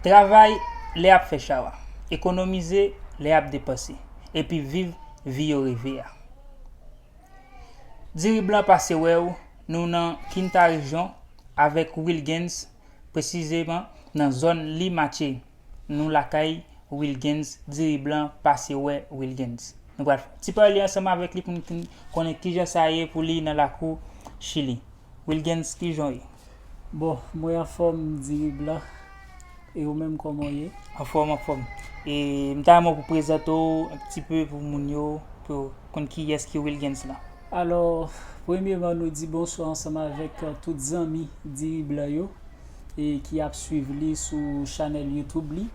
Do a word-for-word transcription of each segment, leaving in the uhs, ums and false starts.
Travay lè y ap fè chawa, ekonomize lè y ap depanse, epi viv vi yo reve a. Diri blan pase wè w, nou nan Quinta Region avèk Wilgens, presizeman nan zòn Limache. Nou lakay Wilgens, diri blan pase wè Wilgens. Nou pral fè ti pale ansanm avèk li pou n konnen kijan sa ye pou li nan lakou Chili. Wilgens, kijan w ye? Bon, mwen anfòm, diri blan. E ou menm, kòman w ye? Anfòm, anfòm. E m ta renmen pou prezante w yon ti pe pou moun yo, pou yo konn kiyès ki Wilgens la. Alò, premyeman, nou di bonswa ansanm avèk tout zanmi diri blan yo e ki ap swiv li sou chanèl YouTube li.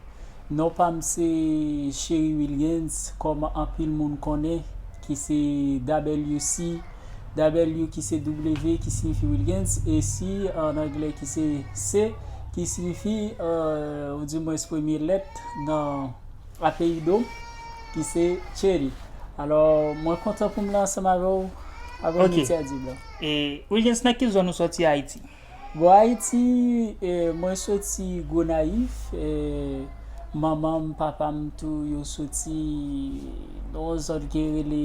Non pa m se Chery Wilgens, kòm anpil moun konnen, ki se W C, W ki se W ki siyifi Wilgens, e C an anglè ki se C ki siyifi, euh, oudimwens premye lèt nan apelyido m, ki se Chery. Alò, mwen kontan pou m la ansanm avè w, avè w Ok. Media Diblan. E Wilgens, nan ki zòn ou sòti Ayiti? Bon, Ayiti, e, mwen soti Gonayiv, e, manman m, papa m tou, yo soti nan yon zòn ki rele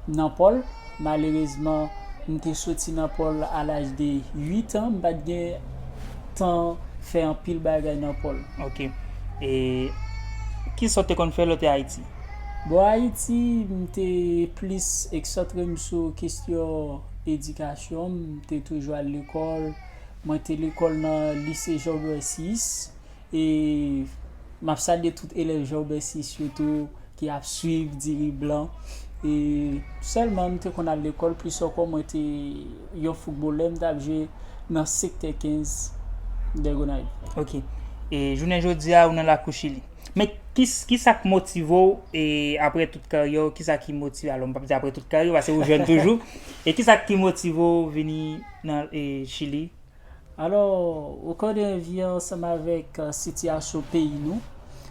Nanpòl. Malerezman, m te soti Nanpòl a laj de uit an, m pa t gen tan fè anpil bagay Nanpòl. Ok. E kisa w te konn fè lè w te Ayiti? Bon, Ayiti, m te plis eksantre m sou kesyon edikasyon m, m te toujou al lekòl. Mwen te lekòl nan lise Jean Hubert sis, e m ap salye tout elèv Jean Hubert sis yo tou ki ap swiv Diri Blan. E sèlman m te konn al lekòl, plis ankò mwen te yon foutbolè, m t ap jwe nan sektè kenz de Gonayiv. Ok. E jounen jodi a, ou nan lakou Chili. Men ki, kisa k motive w, e apre tout karyè w, kisa ki motive, alò, m p ap di apre tout karyè w, paske ou jèn toujou. E kisa ki motive w vini nan, e, Chili? Alò, ou konnen vi ansanm avèk, e, sitiyasyon peyi nou,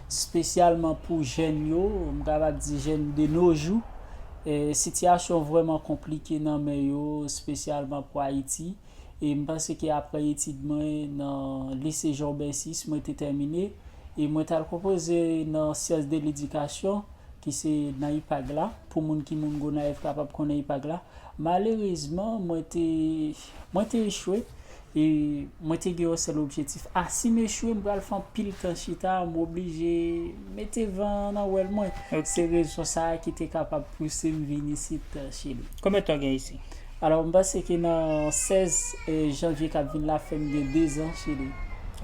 espesyalman pou jèn yo, m kapab di jèn de nos jours, e, sitiyasyon vrèman konplike nan men yo, espesyalman pou Ayiti. E m panse ke apre etid mwen nan lise Jean Hubert sis, mwen te tèmine, e mwen t al konpoze nan Sciences de l'Éducation, ki se nan ipag la, pou moun ki moun Gonayiv kapab konnen ipag la. Malerezman, mwen te, mwen te echwe, e mwen te gen yon sèl objektif. A, si m echwe, m pral fè anpil tan chita, m oblije mete van nan wèl mwen. Ok. Se rezon sa a ki te kapab pouse m vin isit, e, Chili. Konbyen tan w gen isi? Alò, m panse ke nan sèz, e, janvye k ap vin la fè m gen dezan Chili.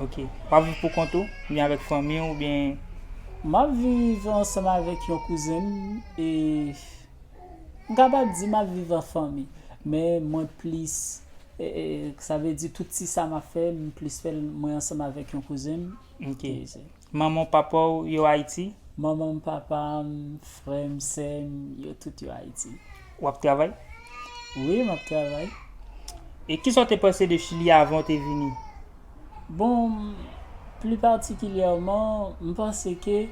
Ok. W ap viv pou kont ou, oubyen avèk fanmi w, oubyen? M ap viv ansanm avèk yon kouzen m, e m kapab di m ap viv an fanmi, men mwen plis, e, e, sa vle di tout ti sa m ap fè, m plis fè l mwen ansanm avèk yon kouzen m. Ok. Manman w, papa w yo Ayiti? Manman m, papa m, frè m, sè m, yo tout yo Ayiti. W ap travay? Wi, m ap travay. E kisa w te panse de Chili avan w te vini? Bon, pli patikilyèman, m panse ke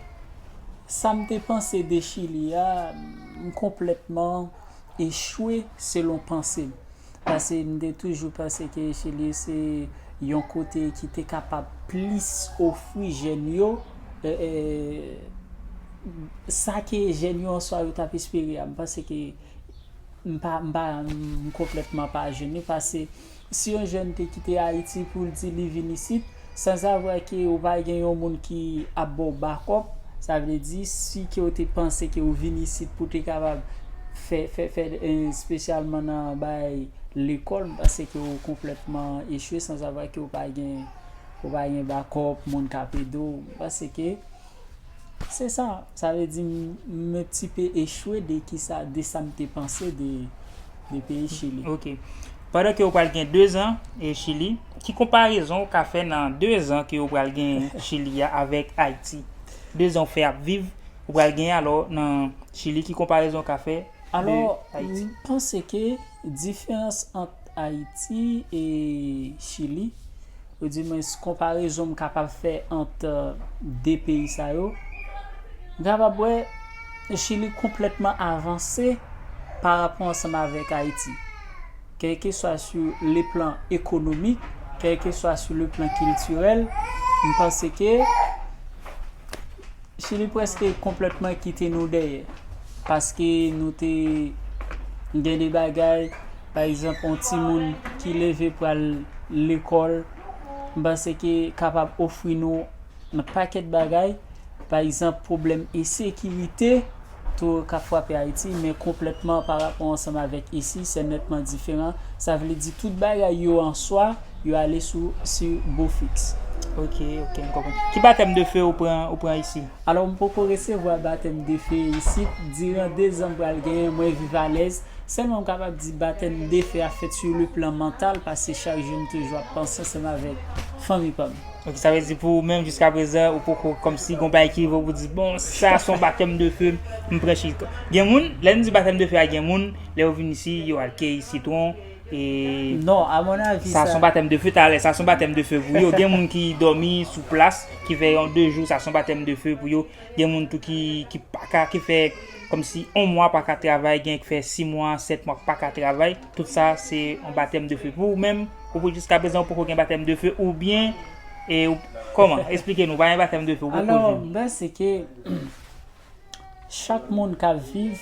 sa m te panse de Chili a, m konplètman echwe selon panse m. Paske m te toujou panse ke Chili se yon kote ki te kapab plis ofri jèn yo, e, e, sa ke jèn yo an swa yo t ap espere a. M panse ke m pa, m pa, m konplètman pa jwenn li, paske si yon jèn te kite Ayiti pou l di li vin isit, sanzavwa ke ou pa gen yon moun ki ap ba w bakòp, sa vle di, si ke w te panse ke w vin isit pou te kapab fè, fè, fè, e, espesyalman nan bagay lekòl, m panse ke w konplètman echwe, sanzavwa ke w pa gen, w pa gen bakòp, moun k ap ede w. M panse ke se sa, sa vle di m, m un petit peu echwe de kisa, de sa m te panse de, de peyi Chili. Ok. Pandan ke w pral gen dezan, e, Chili, ki konparezon w ka fè nan dezan ke w pral gen Chili a avèk Ayiti? Dezan w fè ap viv, ou pral gen alò nan Chili, ki konparezon w ka fè de Ayiti? Alò, m panse ke diferans ant Ayiti e Chili, oudimwens konparezon m kapab fè ant, e, de peyi sa yo, m kapab wè Chili konplètman avanse parapò ansanm avèk Ayiti. Kèlkeswa sou le plan ekonomik, kèlkeswa sou le plan kiltirèl, m panse ke Chili prèske konplètman kite nou dèyè. Paske nou te gen de bagay, pa egzanp, yon timoun ki leve pral lekòl, m panse ke kapab ofri nou yon pakèt bagay, pa egzanp, pwoblèm ensekirite tou k ap frape Ayiti, men konplètman pa rapò ansanm avèk isi, se nètman diferan. Sa vle di tout bagay yo an swa, yo ale sou, sou Bofix. Ok, ok, m konprann. Ki batèm de fe ou pran, ou pran isi? Alò, m poko resevwa batèm de fe isit. Diran de zan m pral genyen, mwen viv alèz. Sèlman m kapab di batèm de fe a fèt sou le plan mantal, paske chak jou m toujou ap panse ansanm avèk fanmi pa m. Ok, sa vle di pou ou menm, jiska prezan, ou poko kòmsi gon bagay ki rive w pou di, bon, sa se yon batèm de fe, m pran chans. Gen moun, lè n di batèm de fe a, gen moun, lè yo vin isi, yo al keyi sitwon, e... Non, a mon avi, sa se yon batèm de fe, talè, sa se yon batèm de fe pou yo. Gen moun ki dòmi sou plas, ki fè yon de jou, sa se yon batèm de fe pou yo. Gen moun tou ki, ki pa ka, ki fè kòmsi yon mwa pa ka travay, gen ki fè sis mwa, sèt mwa pa ka travay. Tout sa, se yon batèm de fe. Pou ou menm, ou pou jiska prezan, ou poko gen batèm de fe, oubyen, e, ou, kòman? Esplike nou, pa gen batèm de fe, ou poko jwenn. Alò, m panse ke chak moun k ap viv,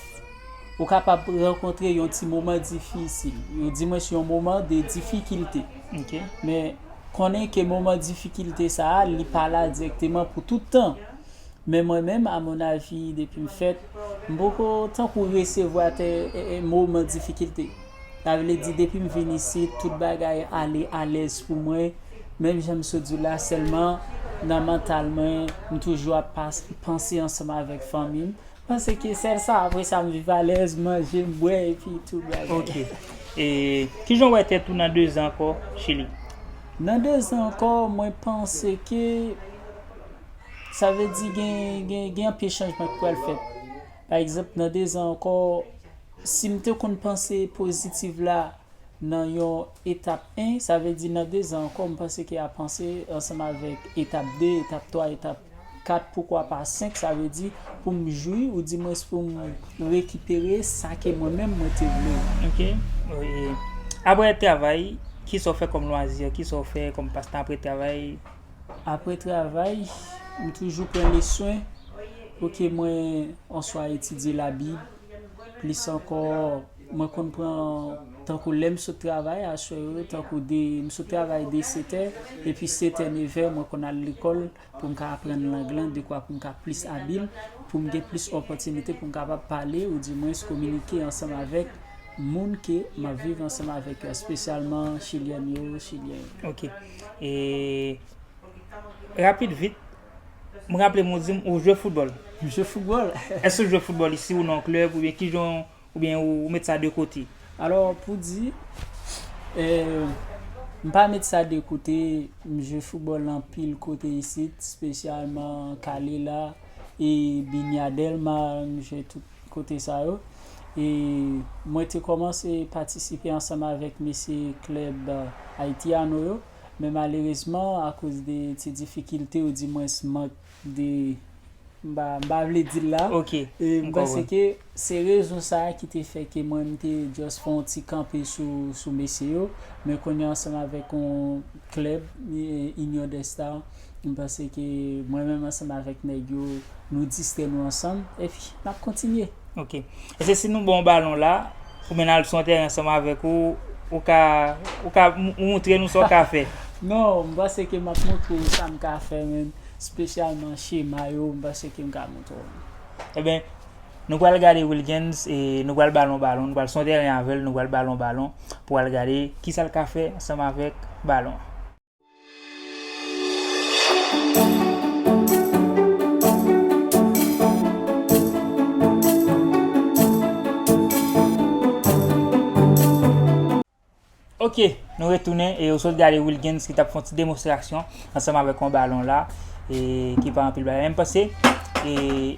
ou kapab rankontre yon ti moman difisil. Yo di mwen se yon moman de difikilte. Ok. Men konnen ke moman difikilte sa a, li pa la dirèkteman pou tout tan. Men mwen menm, a mon avi, depi m fèt, m poko tankou resevwa tè, e, e, moman difikilte. Sa vle di, depi m vin isit, tout bagay ale alèz pou mwen. Menm jan m sot di w la, sèlman nan mantal mwen, m toujou ap pas-, panse ansanm avèk fanmi m. Panse ke sèl sa, apre sa, m viv alèz, m manje, m bwè, epi tout bagay. Ok. E kijan w wè tèt ou nan de zan ankò, Chili? Nan de zan ankò, mwen panse ke sa vle di gen, gen, gen anpil chanjman ki pral fèt. Pa egzanp, nan de zan ankò, si m te konn panse pozitif la nan yon etap en, sa vle di nan de zan ankò, m panse ke a panse ansanm avèk etap de, etap twa, etap kat, poukwa pa senk, sa vle di pou m jwi, oudimwens pou m rekipere sa ke mwen menm mwen te vle. Ok. E apre travay, kisa w fè kòm lwazi? Kisa w fè kòm pastan apre travay? Apre travay, m toujou pran le swen pou ke mwen, oswa etidye Labib. Plis ankò, mwen konn pran, tankou lè m sot travay, aswè yo, tankou de, m sot travay de sèt è, epi sèt è, nèf è, mwen konn al lekòl pou m ka aprann lang lan, dekwa pou m ka plis abil, pou m gen plis opòtinite pou m kapab pale, oudimwens kominike ansanm avèk moun ke m ap viv ansanm avèk yo, espesyalman Chilyèn yo, Chilyen yo. Ok. E rapid vit, m raple m ou di m ou jwe foutbòl. M jwe foutbòl. Èske ou jwe foutbòl isi ou nan klèb, oubyen kijan, oubyen ou, ou met sa de kote? Alò, pou di, e, m pa met sa de kote, m jwe foutbòl anpil kote isit, espesyalman Kalela e Binya Dèlma, m jwe tout kote sa yo. E mwen te kòmanse patisipe ansanm avèk mesye klèb, e, Haitiano yo, men malerezman, akoz de ti difikilte, oudimwens mank de, m pa, m pa vle di l la. Ok, e m panse ke se rezon sa a ki te fè ke mwen, m te just fè yon ti kanpe sou, sou mesye yo, men kounye a ansanm avèk yon klèb, e, Union des Stars, m panse ke mwen menm ansanm avèk nèg yo, nou distrè nou ansanm, epi n ap kontinye. Ok. Èske si nou ba w balon la, oubyen n al sou yon teren ansanm avèk ou, ou ka, ou ka m-, ou montre nou sa w ka fè? Non, m panse ke m ap montre w sa m ka fè, men, espesyalman chema yo, m panse ke m ka montre w. Ebyen, nou pral gade Wilgens e nou pral ba l yon balon, nou pral sou yon teren avè l, nou pral ba l yon balon pou al gade kisa l ka fè ansanm avèk balon. Ok, nou retounen e ou sot gade Wilgens ki t ap fè yon ti demonstrasyon ansanm avèk yon balon la, e ki pa anpil bagay. Men m panse, e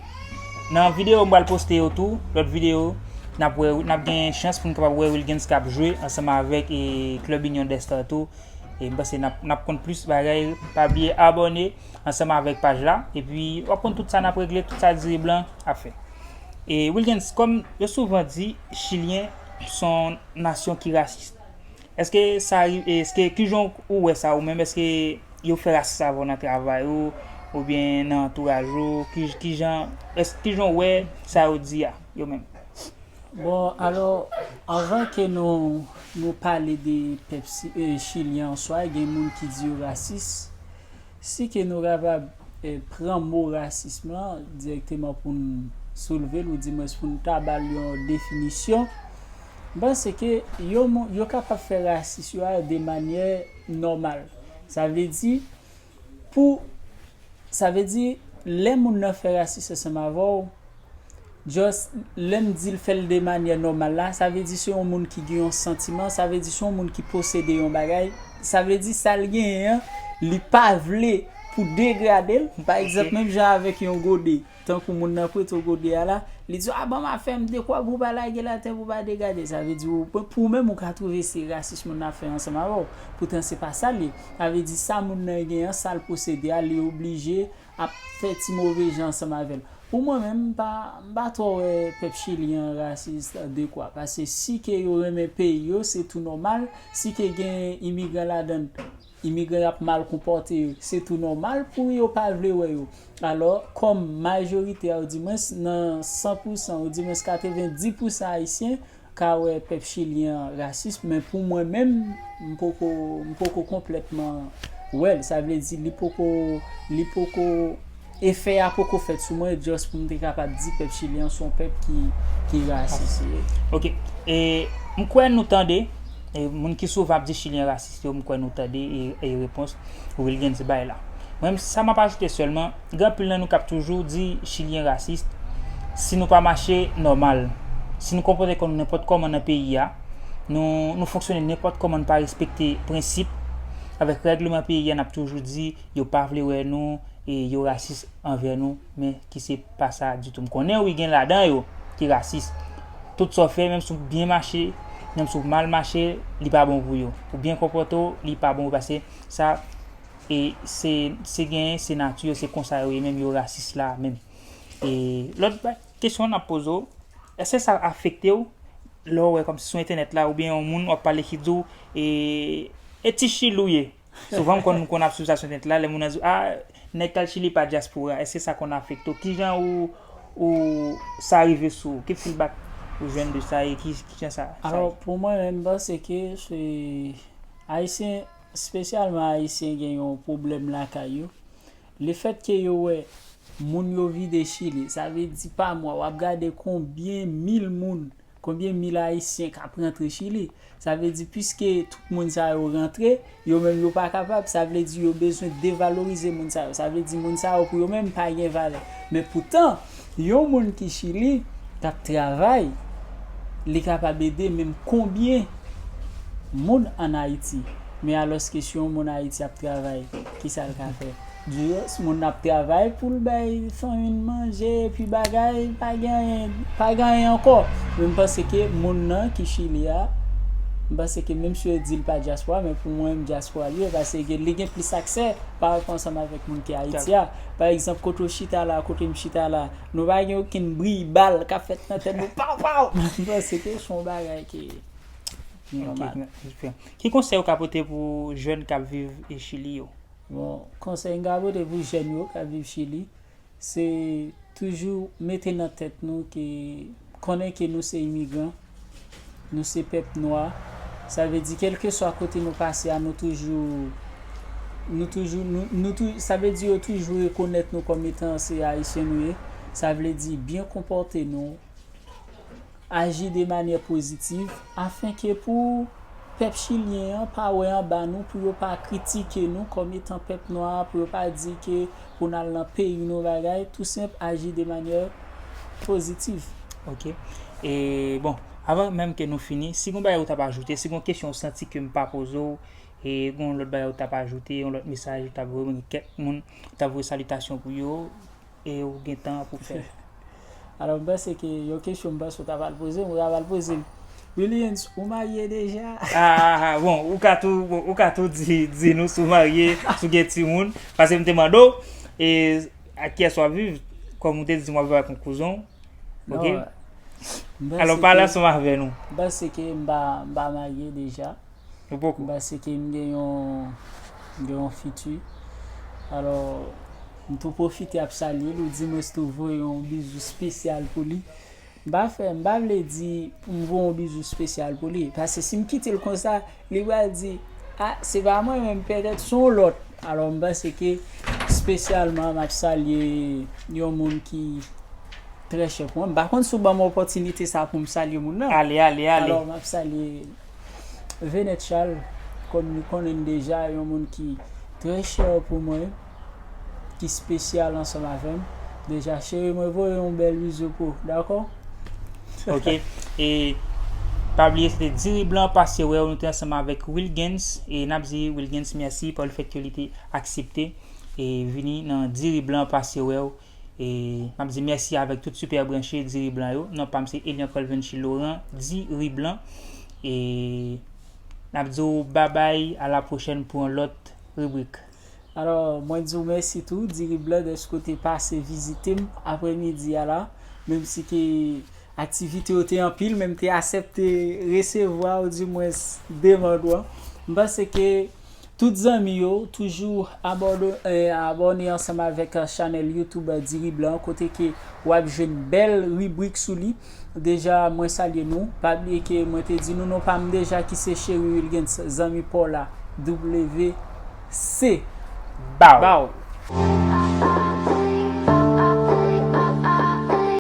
nan videyo m pral poste yo tou, lòt videyo, n ap wè, n ap gen chans pou n kapab wè Wilgens k ap jwe ansanm avèk, e, klèb Union des Stars tou. E m panse n ap, n ap konn plis bagay. Pa bliye abòne ansanm avèk paj la. Epi w ap konn tout sa n ap regle, tout sa Diri Blan ap fè. E Wilgens, kòm yo souvan di, Chilyen se yon nasyon ki rasis. Èske sa ri-, èske, kijan ou wè sa ou menm? Èske yo fè rasis avè w nan travay ou? oubyen nan antouraj ou, ki, ki jan, èske, ki jan w wè sa yo di a, yo menm? Bon, alò, anvan ke nou, nou pale de pèp si- eh, chilyen an swa, gen moun ki di yo rasis. Si ke nou kapab eh, pran mo rasism lan dirèkteman pou n soulve l, ou dimwens pou n ta ba l yon definisyon, m panse ke yo, yo kapab fè rasis yo a de manyè nòmal. Sa vle di, pou, sa vle di, lè moun nan fè rasis ansanm avè w, just, lè m di l fè l de manyè nòmal la, sa vle di se yon moun ki gen yon santiman, sa vle di se yon moun ki posede yon bagay, sa vle di sa l genyen an, li pa vle pou degrade l. Pa egzanp, menm jan avèk yon gode, tankou moun nan prete w gode a la, li di w, a, ban m afè m, dekwa pou w pa lage l atè, pou w pa degrade. Sa vle di, ou, pou ou menm, ou ka twouve se rasis moun nan ap fè ansanm avè w. Poutan, se pa sa l ye. Sa vle di, sa moun nan genyen an, sa l posede a, li oblije ap fè ti move jan ansanm avè l. Pou mwen menm, m pa, m pa twò wè pèp chilyen an rasis dekwa. Paske si ke yo renmen peyi yo, se tou nòmal. Si ke gen imigran ladan l, imigran y ap mal konpòte yo, se tou nòmal pou yo pa vle wè yo. Alò, kòm majorite a, ou dimwens nan san pou san, ou dimwens katrevenndis pou san ayisyen, ka wè pèp chilyen an rasis, men pou mwen menm, m poko, m poko konplètman wè l. Sa vle di, li poko, li poko, efè a poko fèt sou mwen, just pou m te kapab di pèp chilyen an se yon pèp ki, ki rasis. Ok. E m kwè nou tande, e moun ki souvan ap di chilyen rasis yo, m kwè nou tande e, e repons Wilgens bay la. Mwen, sa m ap ajoute sèlman, gen anpil nan nou k ap toujou di chilyen rasis. Si nou pa mache nòmal, si nou konpòte kò nou nenpòt kòman nan peyi a, nou, nou fonksyone nenpòt kòman, nou pa respekte prensip avèk règleman peyi a, n ap toujou di yo pa vle wè nou e yo rasis anvè nou, men ki se pa sa ditou. M konnen wi, gen ladan yo ki rasis. Tout sa w fè, menm si w byen mache, menm si w mal mache, li pa bon pou yo. Ou byen konpòte w, li pa bon pou yo, paske sa, e se, se genyen, se nati yo, se konsa yo ye menm, yo rasis la menm. E lòt ba- kesyon n ap poze w, èske sa afekte w lè w wè kòmsi sou entènèt la, oubyen yon moun w ap pale ki di w, e, e ti Chili w ye? Souvan m konn, m konn ap swiv sa sou entènèt la, lè moun nan di w, a, nèg k al Chili pa dyaspora, èske sa konn afekte w? Kijan ou, ou, sa rive sou ou? Ki feedback ou jwenn de sa e ki, kijan sa, sa Alò, pou mwen menm, m panse ke se Ayisyen, espesyalman Ayisyen, gen yon pwoblèm lakay yo. Lefètke yo wè moun yo vide Chili, sa vle di pa mwa, w ap gade konbyen mil moun, konbyen mil Ayisyen k ap rantre Chili. Sa vle di, piske tout moun sa yo rantre, yo menm yo pa kapab, sa vle di yo bezwen devalorize moun sa yo. Sa vle di moun sa yo pou yo menm pa gen valè. Men poutan, yon moun ki Chili, k ap travay, li kapab ede menm konbyen moun ann Ayiti. Men alòske si yon moun Ayiti ap travay, kisa l ka fè? Just moun nan ap travay pou l bay fanmi l manje, epi bagay, pa gen anyen, pa gen anyen ankò. Men m panse ke moun nan ki Chili a, m panse ke menm si yo di l pa dyaspora, men pou mwen menm dyaspora li ye, paske li gen plis aksè pa rapò ansanm avèk moun ki Ayiti a. Pa egzanp, kote w chita la, kote m chita la, nou pa gen okenn bri bal k ap fèt nan tèt nou, paw, paw! M panse ke se yon bagay ki nòmal. Ki konsèy ou ka pote pou jèn k ap viv e Chili yo? Bon, konsèy m ka pote pou jèn yo k ap viv Chili, se toujou mete nan tèt nou ke konnen ke nou se imigran, nou se pèp nwa. Sa vle di, kèlkeswa kote nou pase a, nou toujou, nou toujou, nou, nou tou, sa vle di yo toujou rekonèt nou kòm etan se Ayisyen nou ye. Sa vle di byen konpòte nou, aji de manyè pozitiv, afenke pou pèp chilyen an pa wè anba nou, pou yo pa kritike nou kòm etan pèp nwa, pou yo pa di ke pou n al nan peyi nou bagay, tou senp, aji de manyè pozitiv. Ok. E, bon, avan menm ke nou fini, si gon bagay ou t ap ajoute, si gon kesyon ou santi ke m pa poze w, e gon lòt bagay ou t ap ajoute, yon lòt mesaj ou t ap voye, kèk moun ou t ap voye salitasyon pou yo, e ou gen tan pou fè l. Alò, m panse ke yon kesyon m panse w ta pral poze m, ou ta pral poze m, Wilgens, ou marye deja? Ah, bon, ou ka tou, bon, ou ka tou di, di nou si w marye, si w gen timoun. Paske m te mande w, e ak kiyès w ap viv, kòm ou te di m w ap viv ak yon kouzen w. Ok? Alò, pale ansanm avè nou. M panse ke m pa, m pa marye deja. Ou poko? M panse ke m gen yon, m gen yon fiti. Alò, M tou pwofite ap salye l, ou di mwen tou voye yon bizou espesyal pou li. M pa fè, m pa vle di pou m voye yon bizou espesyal pou li. Paske si m kite l konsa, li pral di, a, se pa mwen menm, petèt se yon lòt. Alò, m panse ke espesyalman, m ap salye yon moun ki trè chè pou mwen. M pa konn si w ban m opòtinite sa pou m salye moun nan. Ale, ale, ale. Alò, m ap salye Venette Charles, kòm nou konnen l deja, yon moun ki trè chè pou mwen, ki espesyal ansanm avè m. Deja, cheri, mwen voye yon bèl bizou pou ou, dakò? Ok. E pa bliye, se te Diri Blan Pase Wè W, nou te ansanm avèk Wilgens. E n ap di Wilgens mèsi pou le fèt ke li te aksepte e vini nan Diri Blan Pase Wè W. E n ap di mèsi avèk tout sipè branche Diri Blan yo. Non pa m se Elian Colvenchi Laurent, Diri Blan. E n ap di w babay, a la pwochèn pou yon lòt ribrik. Alò, mwen di w mèsi tou, Diri Blan, dèske w te pase vizite m aprèmidi a la, menm si ke aktivite yo te anpil, men m te aksepte resevwa w, dimwens demann ou an. M panse ke tout zanmi yo toujou abòne, eh, abòne ansanm avèk, eh, chanèl YouTube, eh, Diri Blan, kote ke w ap jwenn bèl ribrik sou li. Deja, mwen salye nou. Pa bliye ke mwen te di nou non pa m deja ki se Cheri Wilgens, zanmi pa w la, W C. Baw. Baw.